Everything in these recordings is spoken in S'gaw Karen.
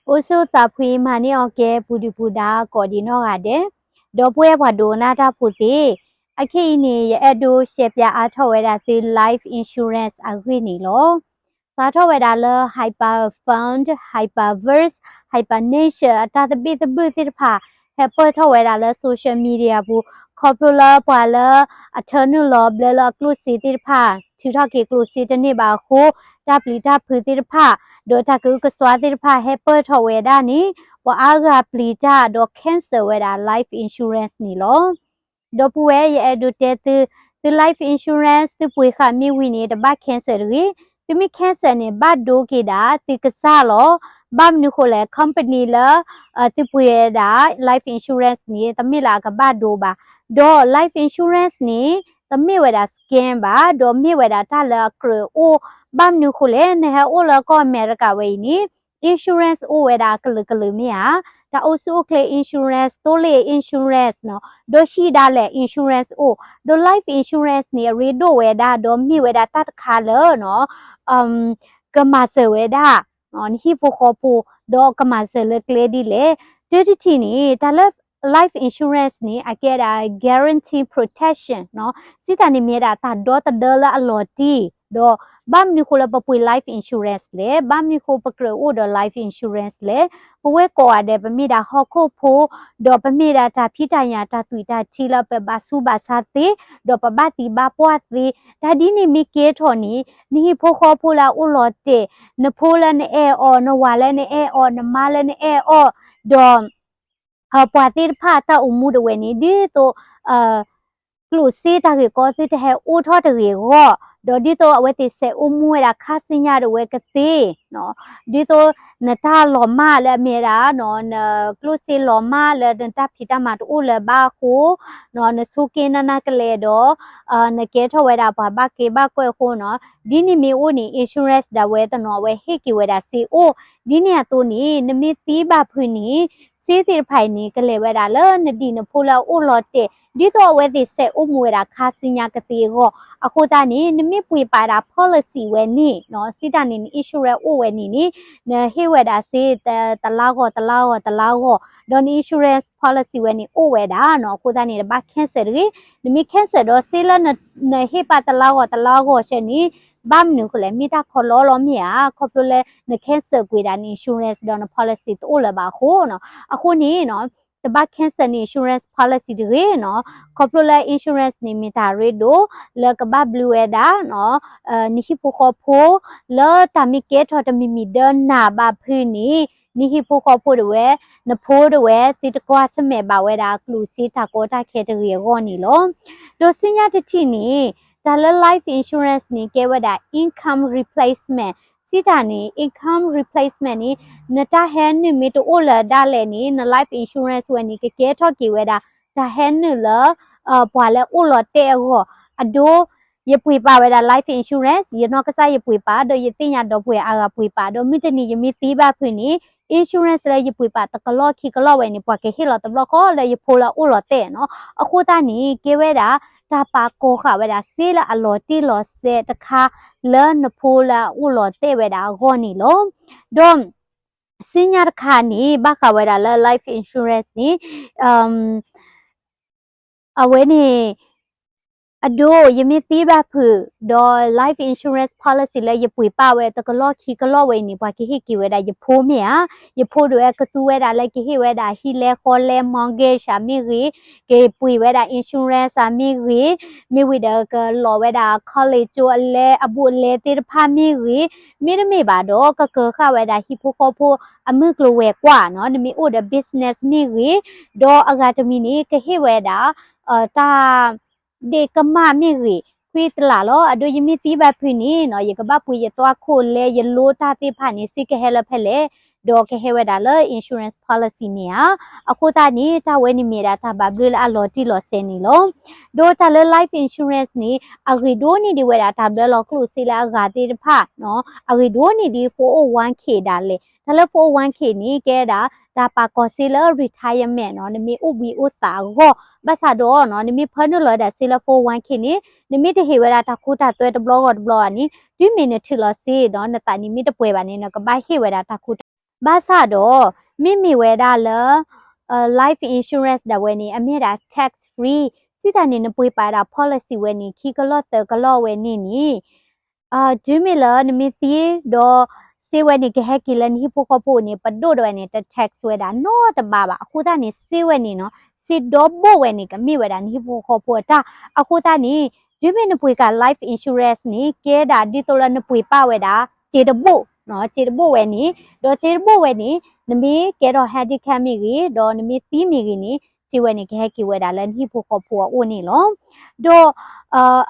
အိၣ်ဆူၣ်သးဖှံ မၤန့ၢ်အီၤကဲ ပူၤဒုၣ်ပူၤဒါ ကိးဒံးနီၢ်ဂၤဒဲး, ဒီပုၢ်ဝဲၢ်ပှၤဒိကနၣ်တၢ်ဖိသ့ၣ်, အခဲအံၤန့ၣ် ယအဲၣ်ဒိးရှဲပၠးအါထီၣ်ဝဲဒၣ်သု life insurance အဂ့ၢ်န့ၣ်လီၤ. စးထီၣ်ဝဲဒၣ်လၢ hyperfund, hyperverse, hypernature အတၢ်သဘံၣ်သဘုၣ်သ့ၣ်တဖၣ် ဟဲပၢၢ်ထီၣ်ဝဲဒၣ်လၢ social media ပူၤ, ခီဖျိလၢပှၤလၢအထၢနုာ်လီၤဘျၢလၢအကျိၣ်စ့သ့ၣ်တဖၣ် ထုးထီၣ်က့ၤကျိၣ်စ့တန့ၢ်ဘၣ်အဃိ, တၢ်ပျံၤတၢ်ဖုးသ့ၣ်တဖၣ်, ဒီးတၢ်ကအုကစွါသ့ၣ်တဖၣ် ဟဲပၢၢ်ထီၣ်ဝဲဒၣ်န့ၣ်, ပှၤအါဂၤပျံၤတၢ်ဒီး cancel ဝဲဒၣ် life insurance န့ၣ်လီၤ. ဒီပုၢ်ဝဲၢ် ယအဲၣ်ဒိးတဲသု, သု life insurance သုပှ့ၤဃာ်မ့ၢ်ဝံၤန့ၣ် တဘၣ် cancel တဂ့ၤ. သုမ့ၢ် cancel န့ၣ် ဘၣ်ဒိက့ၤဒၣ်သုကစၢ်လီၤ. ဘၣ်မနုၤဃိလဲၣ်, company လၢ သုပှ့ၤဝဲဒၣ် life insurance န့ၣ် တမ့ၢ်လၢအကဘၣ်ဒိဘၣ်. ဒီး life insurance န့ၣ် တမ့ၢ်ဝဲဒၣ် scam ဘၣ်, ဒီးမ့ၢ်ဝဲဒၣ်တၢ်လၢအကြၢးအိၣ်. ဘၣ်မနုၤဃိလဲၣ်, နဟဲအိၣ်လၢကီၢ်အမဲရကၤဝဲအံၤန့ၣ် insurance အိၣ်ဝဲဒၣ်ကလုာ်ကလုာ်မ့ၢ်ဧါ. တၢ်အိၣ်ဆူၣ်အိၣ်ချ့ insurance, သိလ့ၣ် insurance နီၤ, ဒီးဟံၣ်ဒၣ်လဲာ် insurance အိၣ်, ဒီး life insurance န့ၣ် အရ့ဒိၣ်ဝဲဒၣ် ဒီးမ့ၢ်ဝဲဒၣ်တၢ်တခါလၢနီၤ ကမၤစၢၤဝဲဒၣ် နဟံၣ်ဖိဃီဖိ, ဒီးကမၤစၢၤလၢကျဲဒ်လဲၣ်. တၢ်တထံၣ်န့ၣ် တၢ်လၢ life insurance န့ၣ် အကဲဒၣ် guarantee protection နီၤ, စံးတၢ်န့ၣ်မ့ၢ်ဒၣ်တၢ်ဒီသဒၢလၢအလီၤတံၢ်, ဒီးဘၣ်မနုၤဃိလၢပပှ့ၤ life insurance လဲၣ်, ဘၣ်မနုၤဃိပကြၢးအိၣ်ဒီး life insurance လဲၣ်. ပဝဲကိးဂၤဒဲး ပမ့ၢ်ဒၣ်ဟီၣ်ခိၣ်ဖိ, ဒီးပမ့ၢ်ဒၣ်တၢ်ဖံးတၢ်ညၣ်တၢ်သွံၣ်တၢ်ထံလၢပဘၣ်ဆူးဘၣ်ဆါသ့, ဒီးပဘၣ်သံဘၣ်ပှၢ်သ့, တၢ်ဒ်န့ၣ်မ့ၢ်ကဲထီၣ်န့ၣ် နဟံၣ်ဖိဃီဖိလၢအအိၣ်လီၤတဲာ်, နဖိလၢနအဲၣ်အီၤ, နဝၤလၢနအဲၣ်အီၤ, နမါလၢနအဲၣ်အီၤ, ဒီး ပှၤသ့ၣ်တဖၣ်တၢ်အိၣ်မူဒၣ်ဝဲန့ၣ် ဒ်သိး ကျိၣ်စ့တၢ်ဂ့ၢ်ကီသ့ၣ်တဟဲအိၣ်ထီၣ်တဂ့ၤအဂီၢ်, ဒီးဒ်သိးအဝဲသ့ၣ်ဆဲးအိၣ်မူဝဲဒၣ်ခါဆူညါဒၣ်ဝဲကသ့, ဒ်သိးနတၢ်လီၤမၢ်လၢအမ့ၢ်ဝဲဒၣ် နကျိၣ်စ့လီၤမၢ်လၢနတၢ်ဖံးတၢ်မၤတအိၣ်လၢၤဘၣ်အဃိ, နဆိးက့နးနးကလဲာ်ဒီး နကဲထီၣ်ဝဲဒၣ်ပှၤဘၣ်က့ဘၣ်ကွဲၢ်အဃိနီၤ, ဒ်န့ၣ်မ့ၢ်အိၣ်န့ၣ် insurance ဒၣ်ဝဲတနီၤအဝဲဟ့ၣ်က့ၤဝဲဒၣ်စ့အိၣ်, ဒ်န့ၣ်အသိးန့ၣ် နမ့ၢ်သံဘၣ်ဖုးန့ၣ် စ့သ့ၣ်တဖၣ်အံၤန့ၣ် ကလဲၤဝဲဒၣ်လၢနဒံၣ်နဖိလၢအအိၣ်လီၤတဲာ်, ဒ်သိးအဝဲသ့ၣ်ဆဲးအိၣ်မူဝဲဒၣ်ခါဆူညါကသ့အဂီၢ်, အဃိသတးန့ၣ် နမ့ၢ်ပှ့ၤပာ်ဒၣ် policy ဝဲန့ၣ်နီၤ, စံးတၢ်န့ၣ် န insurance အိၣ်ဝဲန့ၣ်န့ၣ် နဟ့ၣ်ဝဲဒၣ်စ့တလါဂီၢ်တလါဂီၢ်တလါဂီၢ်, ဒီးန insurance policy ဝဲန့ၣ်အိၣ်ဝဲဒၣ်နီၤ, အဃိသတးန့ၣ် တဘၣ် cancel တဂ့ၤ, နမ့ၢ် cancel ဒီးစ့လၢ နဟ့ၣ်ပာ်တလါဂီၢ်တလါဂီၢ်ဆဲန့ၣ် ဘၣ်မနုၤဃိလဲၣ်, မ့ၢ်တၢ်ခီလီလီမ့ၢ်ဧါ, ခီဖျိလၢန cancel ကွံာ်ဒၣ်န insurance ဒီးန policy တအိၣ်လၢၤဘၣ်အဃိနီၤ, အဃိန့ၣ်နီၤ တဘၣ် cancel န insurance policy တဂ့ၤနီၤ, ခီဖျိလၢ insurance န့ၣ်မ့ၢ်တၢ်ရ့ဒိၣ် လၢကဘၣ်ဘျုးဝဲဒၣ်နီၤ နဟံၣ်ဖိဃီဖိ လၢတၢ်မ့ၢ်ကဲထီၣ်တမံၤမံၤဒီးနၤဘၣ်ဖုးန့ၣ် နဟံၣ်ဖိဃီဖိဒၣ်ဝဲ နဖိဒၣ်ဝဲ သုတကွၢ်ဆၢၣ်မဲာ်ဘၣ်ဝဲဒၣ်ကျိၣ်စ့တၢ်ကီတၢ်ခဲတဂ့ၤအဂီၢ်န့ၣ်လီၤ. ဒီးဆူညါတထံၣ်န့ၣ် တၢ်လၢ life insurance န့ၣ် ကဲဝဲဒၣ် income replacement, စံးတၢ်န့ၣ် income replacement န့ၣ် နတၢ်ဟဲနုာ်မ့ၢ်တအိၣ်လၢၤဒၣ်လဲာ်န့ၣ် န life insurance ဝဲန့ၣ် ကကဲထီၣ်က့ၤဝဲဒၣ် တၢ်ဟဲနုာ်လၢ ပှၤလၢအအိၣ်လီၤတဲာ်အဂီၢ်, အဒိ ယပှ့ၤပာ်ဝဲဒၣ် life insurance, ယနီၢ်ကစၢ်ယပှ့ၤပာ် ဒီးယသ့ၣ်ညါဒီပုၢ်ဝဲၢ်အါဂၤပှ့ၤပာ်, ဒီးမုၢ်တနံၤယမ့ၢ်သံဘၣ်ဖုးန့ၣ် insurance လၢယပှ့ၤပာ်တကလီၢ်ခံကလီၢ်ဝဲန့ၣ် ပှၤကဟ့ၣ်လီၤတဘျီဃီလၢယဖိလၢအအိၣ်လီၤတဲာ်နီၤ, အဃိသတးန့ၣ် ကဲဝဲဒၣ် တၢ်ပာ်ကီၤဃာ်ဝဲဒၣ်စ့လၢအလီၤတံၢ်လီၤဆဲးတခါ လၢနဖိလၢအအိၣ်လီၤတဲာ်ဝဲဒၣ်အဂီၢ်န့ၣ်လီၤ. ဒီး ဆူညါတခါန့ၣ် ဘၣ်ဃးဝဲဒၣ်လၢ life insurance န့ၣ် အဝဲန့ၣ် အဒိ ယမ့ၢ်သံဘၣ်ဖုး ဒီး life insurance policy လၢယပှ့ၤပာ်ဝဲတကလီၢ်ခံကလီၢ်ဝဲအံၤန့ၣ် ပှၤကဟ့ၣ်က့ၤဝဲဒၣ်ယဖိမ့ၢ်ဧါ, ယဖိဒၣ်ဝဲကသူဝဲဒၣ်လၢကဟ့ၣ်ဝဲဒၣ်ဟံၣ်လဲဃီလဲ mortgage ဧါမ့ၢ်ဂ့ၤ, ကပှ့ၤဝဲဒၣ် insurance ဧါမ့ၢ်ဂ့ၤ, မ့ၢ်ဝံၤဒီးကလီၤဝဲဒၣ် college အလဲအဘူးအလဲသ့ၣ်တဖၣ်မ့ၢ်ဂ့ၤ, မ့တမ့ၢ်ဘၣ်ဒီး ကကၢၤဃာ်ဝဲဒၣ်ဟံၣ်ဖိဃီဖိအမုၢ်ကျိၤဝဲၤကွာ်နီၤ, နမ့ၢ်အိၣ်ဒီး business မ့ၢ်ဂ့ၤ, ဒီးအဂၤတမံၤန့ၣ် ကဟ့ၣ်ဝဲဒၣ် တၢ် ဒ့ၣ်ကမၣ်မ့ၢ်ဂ့ၤ, ခွံတလးလီၤ. အဒိ ယမ့ၢ်သံဘၣ်ဖုးန့ၣ်နီၤ, ယကဘၣ်ပှ့ၤယသွဲၣ်ခိၣ်လဲ ယလိတၢ်သ့ၣ်တဖၣ်န့ၣ် စ့ကဟဲလၢဖဲလဲၣ်, ဒီးကဟဲဝဲဒၣ်လၢ insurance policy မ့ၢ်ဧါ. အဃိသတးန့ၣ် တၢ်ဝဲန့ၣ်မ့ၢ်ဒၣ်တၢ်ဘၣ်ဘျုးလၢအလီၤတံၢ်လီၤဆဲးန့ၣ်လီၤ. ဒီးတၢ်လၢ life insurance န့ၣ် အဂ့ၤဒိၣ်န့ၢ်ဒံးဝဲဒၣ်တၢ်ဘျၢလီၤကျိၣ်စ့လၢအဂၤသ့ၣ်တဖၣ်နီၤ, အဂ့ၤဒိၣ်န့ၢ်ဒံး four oh one k ဒၣ်လဲာ်. တၢ်လၢ four oh one k န့ၣ် ကဲဒၣ်တၢ်ပာ်ကီၤစ့လၢ retirement နီၤ, နမ့ၢ်အိၣ်ဘှံးအိၣ်သးအဂီၢ်, ဘၣ်ဆၣ်ဒီးနီၤ နမ့ၢ်ဖၢနုာ်လီၤဒၣ်စ့လၢ four oh one k န့ၣ် နမ့ၢ်တဟ့ၣ်ဝဲဒၣ်တၢ်ခိတၢ်သွဲတဘျီဂီၢ်တဘျီဧါန့ၣ် တုၤမ့ၢ်နထုးလီၤစ့ဒီး နသးနံၣ်မ့ၢ်တပှဲၤဘၣ်န့ၣ် နကဘၣ်ဟ့ၣ်ဝဲဒၣ်တၢ်ခိတၢ် ဘၣ်ဆၣ်ဒီး မ့မ့ၢ်ဝဲဒၣ်လၢ life insurance ဒၣ်ဝဲန့ၣ် အမ့ၢ်ဝဲဒၣ် tax free စံးတၢ်န့ၣ် နပှ့ၤပာ်ဝဲဒၣ် policy ဝဲန့ၣ် ခံကလီၢ်သၢကလီၢ်ဝဲန့ၣ်န့ၣ် တုၤမ့ၢ်လၢနမ့ၢ်သံဒီး စ့ဝဲန့ၣ် ကဟဲက့ၤလၢနဟံၣ်ဖိဃီဖိန့ၣ် ပဒိၣ်ဒၣ်ဝဲန့ၣ် တ tax ဝဲဒၣ်နီတဘးဘၣ်. အဃိသတးန့ၣ် စ့ဝဲန့ၣ်နီၤ စ့ဒီဘိၣ်ဝဲန့ၣ် ကမ့ၢ်ဝဲဒၣ်နဟံၣ်ဖိဃီဖိအတၢ်. အဃိသတးန့ၣ် တုၤမ့ၢ်နပှ့ၤကၤ life insurance န့ၣ် ကဲဒၣ်ဒ်သိးလၢနပှ့ၤပာ်ဝဲဒၣ် စ့တဘိၣ်နီၤ စ့တဘိၣ်ဝဲန့ၣ် ဒီးစ့တဘိၣ်ဝဲန့ၣ် နမ့ၢ်ကဲထီၣ် handicap မ့ၢ်ဂ့ၤ ဒီးနမ့ၢ်သံမ့ၢ်ဂ့ၤန့ၣ် စ့ဝဲန့ၣ် ကဟဲက့ၤဝဲဒၣ်လၢနဟံၣ်ဖိဃီဖိအအိၣ်န့ၣ်လီၤ. ဒီး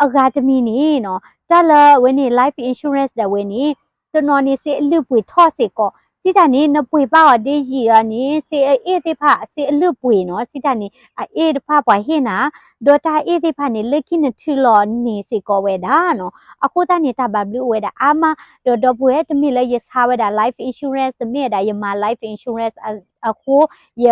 အဂၤတမံၤန့ၣ်နီၤ တၢ်လၢအဝဲန့ၣ် life insurance ဒၣ်ဝဲန့ၣ် တနီၤန့ၣ် စ့အလုၢ်ပှ့ၤထီၣ်စ့ၢ်ကီး စံးတၢ်န့ၣ် နပှ့ၤပာ်အီၤဒ်ယံာ်ဒီးန့ၣ် စ့အအ့ၣ်သ့ၣ်တဖၣ် စ့အလုၢ်ပှ့ၤနီၤ စံးတၢ်န့ၣ် အအ့ၣ်တဖၣ်ပှၤဟ့ၣ်နၤ ဒီးတၢ်အ့ၣ်သ့ၣ်တဖၣ်န့ၣ် လၢခံနထုးလီၤန့ၢ်စ့ၢ်ကီးဝဲဒၣ်နီၤ. အဃိသတးန့ၣ် တၢ်ဘၣ်ဘျုးအိၣ်ဝဲဒၣ်အါမး ဒီးဒီပုၢ်ဝဲၢ် တမ့ၢ်လၢယဆါဝဲဒၣ် life insurance တမ့ၢ်ဝဲဒၣ် ယမၤ life insurance အဃိ ယ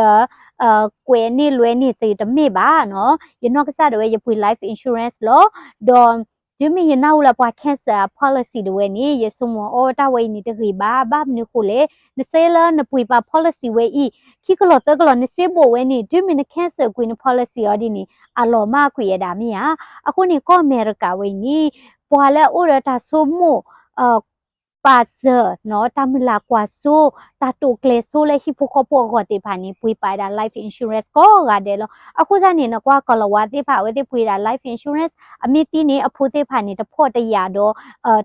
ကွဲးန့ၢ်လွဲန့ၢ်သုတမ့ၢ်ဘၣ်နီၤ. ယနီၢ်ကစၢ်ဒၣ်ဝဲ ယပှ့ၤ life insurance လီၤ. ဒီး တုၤမ့ၢ်ယနၢ်ဟူလၢပှၤ cancel အ policy ဒၣ်ဝဲန့ၣ် ယဆိကမိၣ်အီၤတၢ်ဝဲအံၤန့ၣ်တဂ့ၤဘၣ်. ဘၣ်မနုၤဃိလဲၣ် နစ့လၢနပှ့ၤပာ် policy ဝဲအံၤ ခံကလီၢ်သၢကလီၢ် နစ့ဘိၣ်ဝဲန့ၣ် တုၤမ့ၢ်န cancel ကွံာ်န policy အီၤဒ်န့ၣ် အလီၤမၢ်ကွံာ်ဝဲဒၣ်မ့ၢ်ဧါ. အဃိန့ၣ် ကီၢ်အမဲရကၤဝဲအံၤန့ၣ် ပှၤလၢအအိၣ်ဒီးတၢ်ဆိကမိၣ် ပာ်စၢၤနီၤ တၢ်မုၢ်လၢ်ကွၢ်စိ တၢ်တိာ်ကျဲၤစိလၢဟံၣ်ဖိဃီဖိအဂီၢ်သ့ၣ်တဖၣ်န့ၣ် ပှ့ၤပာ်ဝဲဒၣ် life insurance ကိးဂၤဒဲးလီၤ. အဃိသတးန့ၣ် နကွၢ်ကီၤလၤဝါသ့ၣ်တဖၣ် အဝဲသ့ၣ်ပှ့ၤဒၣ် life insurance အမ့ၢ်သံန့ၣ် အဖိသ့ၣ်တဖၣ်န့ၣ် တဖီၣ်တယာ်ဒီး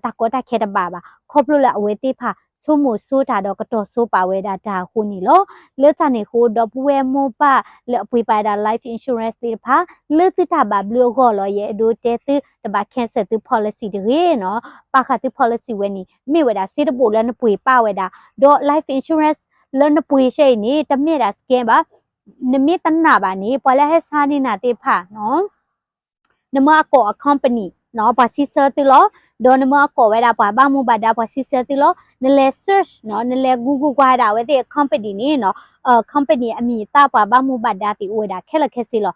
တၢ်ကီတၢ်ခဲတဘၣ်ဘၣ် ခီဖျိလၢအဝဲသ့ၣ်တဖၣ် ဆိကမိၣ်ဆိတၢ်ဒီးကတီၤဆိပာ်ဝဲဒၣ်တၢ်အဃိန့ၣ်လီၤ. လၢတၢ်န့ၣ်အဃိ ဒီပုၢ်ဝဲၢ်မိၢ်ပၢ်လၢအပှ့ၤပာ်ဝဲဒၣ် life insurance သ့ၣ်တဖၣ် လၢသုတၢ်ဘၣ်ဘျုးအဂီၢ်လီၤ. ယအဲၣ်ဒိးတဲသု တဘၣ် cancel သု policy တဂ့ၤနီၤ. ပာ်ဃာ်သု policy ဝဲန့ၣ် မ့ၢ်ဝဲဒၣ်စ့တဘိၣ်လၢနပှ့ၤပာ်ဝဲဒၣ် ဒီး life insurance လၢနပှ့ၤဆဲအံၤန့ၣ် တမ့ၢ်ဒၣ် scam ဘၣ်. နမ့ၢ်တနာ်ဘၣ်န့ၣ် ပှၤလၢအဟဲဆါန့ၢ်နၤသ့ၣ်တဖၣ်နီၤ နမၢအကိးအ company နီၤ ပှၤစံးဆၢသုလီၤ. ဒီးနမၢအကိးဝဲဒၣ်ပှၤဘၣ်မူဘၣ်ဒါ ပှၤစံးဆၢသုလီၤ. နလဲၤ search နီၤ နလဲၤ Google ကွၢ်ဝဲဒၣ်အဝဲသ့ၣ်အ company န့ၣ်နီၤ company အမံၤအသၣ် ပှၤဘၣ်မူဘၣ်ဒါသ့ၣ်အိၣ်ဝဲဒၣ်ခဲလၢာ်ခဲဆ့လီၤ.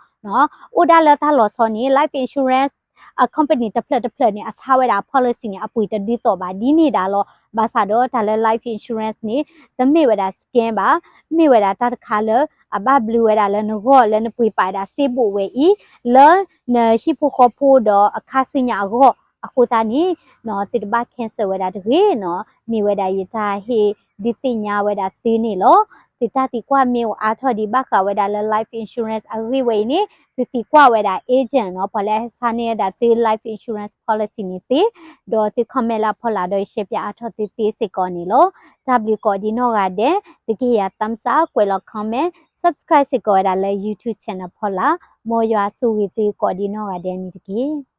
အိၣ်ဒၣ်လၢတၢ်လီၤဆီန့ၣ် life insurance အ company တဖျၢၣ်တဖျၢၣ်န့ၣ် အဆါဝဲဒၣ်အ policy န့ၣ် အပှ့ၤတဒ်သိးဘၣ် ဒ်န့ၣ်ဒၣ်လီၤ. ဘၣ်ဆၣ်ဒီးတၢ်လၢ life insurance န့ၣ် တမ့ၢ်ဝဲဒၣ် scam ဘၣ်. မ့ၢ်ဝဲဒၣ်တၢ်တခါလၢ အဘၣ်ဘျုးဝဲဒၣ်လၢနဂီၢ်လၢနပှ့ၤပာ်ဝဲဒၣ်စ့ဘိၣ်ဝဲအံၤ လၢနဟံၣ်ဖိဃီဖိဒီးအခါဆူညါအဂီၢ် အဃိသတးန့ၣ် သုတဘၣ် cancel ဝဲဒၣ်တဂ့ၤနီၤ. မ့ၢ်ဝဲဒၣ်ယတၢ်ဟ့ၣ်ဒုးသ့ၣ်ညါဝဲဒၣ်သုန့ၣ်လီၤ. သုတၢ်သံကွၢ်မ့ၢ်အိၣ်အါထီၣ်ဒံးဘၣ်ဃးဝဲဒၣ်လၢ life insurance အဂ့ၢ်ဝဲအံၤန့ၣ် သုသံကွၢ်ဝဲဒၣ် agent နီၤ ပှၤလၢအဟဲဆါန့ၢ်ဝဲဒၣ်သု life insurance policy န့ၣ်သ့ ဒီးသု comment လၢအဖီလာ်ဒီးယ share ပၠးအါထီၣ်သုသ့စ့ၢ်ကီးန့ၣ်လီၤ. တၢ်ဘျုးကိးဒံးနီၢ်ဂၤဒဲး သုကဟ့ၣ်ယၤ thumbs up ကွဲးလီၤ comment subscribe စ့ၢ်ကီးဝဲဒၣ်လၢ YouTube channel ဖီလာ်. မ်ယွၤဆိၣ်ဂ့ၤသုကိးဒံးနီၢ်ဂၤဒဲးန့ၣ်တက့ၢ်.